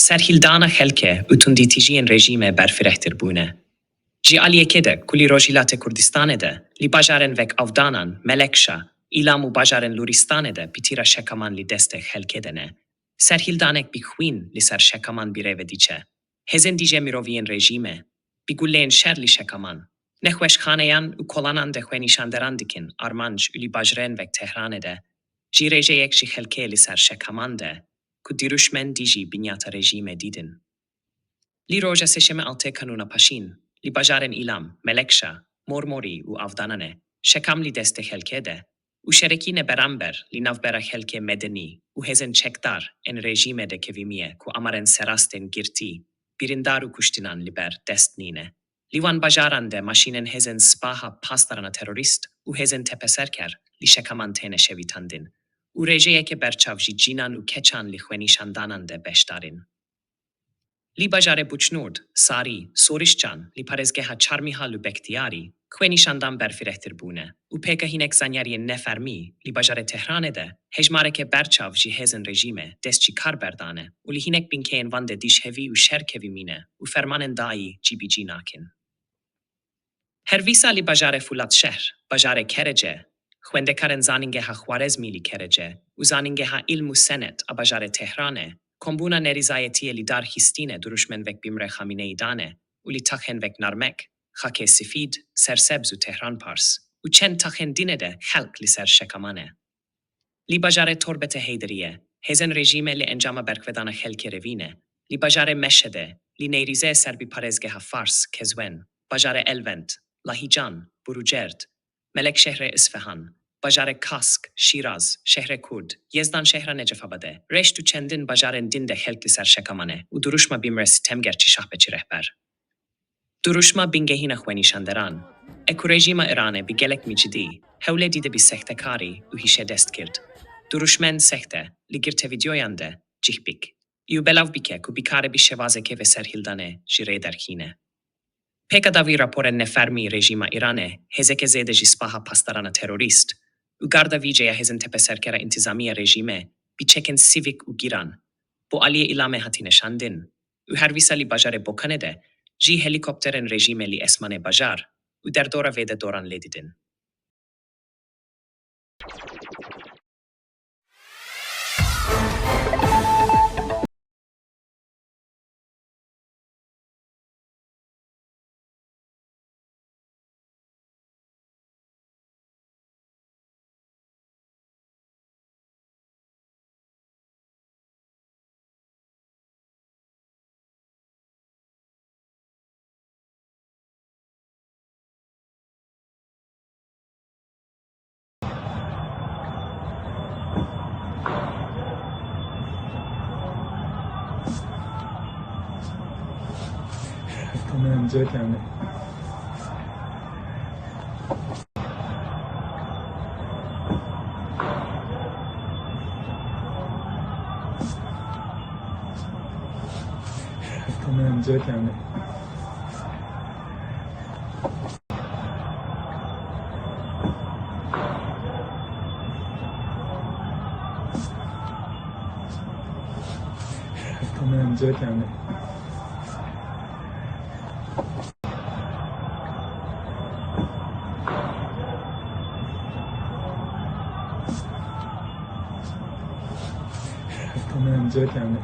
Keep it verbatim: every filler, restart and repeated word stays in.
Serhildana xelkê û tundîtîjiyên rejîmê berfirehtir bûne. Ji aliyekê de ku li Rojhilatê Kurdistanê de li bajarên wek Avdanan, Melekşa, Îlam û bajarên Lûristanê de pîtîra şekaman li destê xelkê de ne, serhildanek bi xwîn li ser şekaman bi rê ve diçe. Hêzên dijê miroviyên rejîmê bi guleyên şer li şekaman, nexweşxaneyan û kolanan de xwenîşanderan dikin armanc û li bajarên wek Tehranê de jî rêjeyek ji xelkê li ser şekaman de ku dirûşmên dijî binyata rejîmê dîtin. Li roja sêşemê altê Kanûna Paşîn, li bajarên Îlam, Melekşa, Mormorî û Avdananê, şekam li destê xelkê de û şerekîne beramber li navbera xelkê medenî û hêzên çekdar ên rejîmê de kevimiye ku amarên serastên girtî, birîndar û kuştinan li ber dest nîne. Li wan bajaran de maşînên hêzên Sipaha Pasdarana Terorîst û hêzên tepeserker li şekaman têne şewitandin û rêjeyeke berçav ji cinan û keçan li xwenîşandanan de beşdar in. Li bajarê Buçnûrd, Sarî, Sorişçan, li parêzgeha Çarmîhal û Bektiyarî, xwenîşandan berfirehtir bûne û pêka hinek zanyariyên nefermî li bajarê Tehranê de hejmareke berçav ji hêzên rejîmê dest ji kar berdane û li hinek binkeyên wan de dijhevî û şer kevimîne û fermanên dayî cîbicî nakin. Her vîsa li bajarê Fulatşehr, bajarê Kerece, xwendekarên Zanîngeha Xwarezmî li Kerece û Zanîngeha Îlm û Senet a bajarê Tehranê, kombûna nerîzayetiyê li dar xistîne dirûşmên wek Bîmrê Xamîneyî dane û li taxên wek Narmek, Xakê Sifîd, Sersebz û Tehran Pars û çend taxên dîne de xelk li ser şekaman e. Li bajarê Torbetê Heyderiyê, hêzên rejîmê li encama berxwedana xelkê revîne, li bajarê Meşedê, li nêrîzê ser bi parêzgeha Fars, Kezwen, bajarê Elwend, Lahîcan, Burûcerd, Melekşehrê Isfehan, bajarê Kask, Şîraz, Şehrê Kurd, Yezdanşehra Necefabadê, Reşt û çendin bajarên din de xelk li ser şekaman e û dirûşma Bîmrê Sitemger çi şahbeçî rehber. Dirûşma bingehîna xwenîşanderan e ku rejîma Îranê bi gelek mîcidî hewlê dî de bi sextekarî û hişê dest girt. Dirûşmên sexte li girtê vîdeoyan de cih bik û belav bike ku bikare bi şêwazekê vê serhildanê ji rê derxîne. Pêka dawî raporên nefermî rejîma Îranê hêzeke zêde ji Sipaha Pasdarana Terorîst û Garda Vîcê ya Hêzên Tepeserkera Întîzamî ya rejîmê bi çekên sivîk û giran bo aliyê Îlamê hatine şandin û her wisa li bajarê Bokanê de jî helîkopterên rejîmê li esmanê bajar û derdora vê de doran lê didin. Tamam, Jack, yani. Tamam, Jack, yani. Tamam, Jack, yani. Tamam, Jack, yani.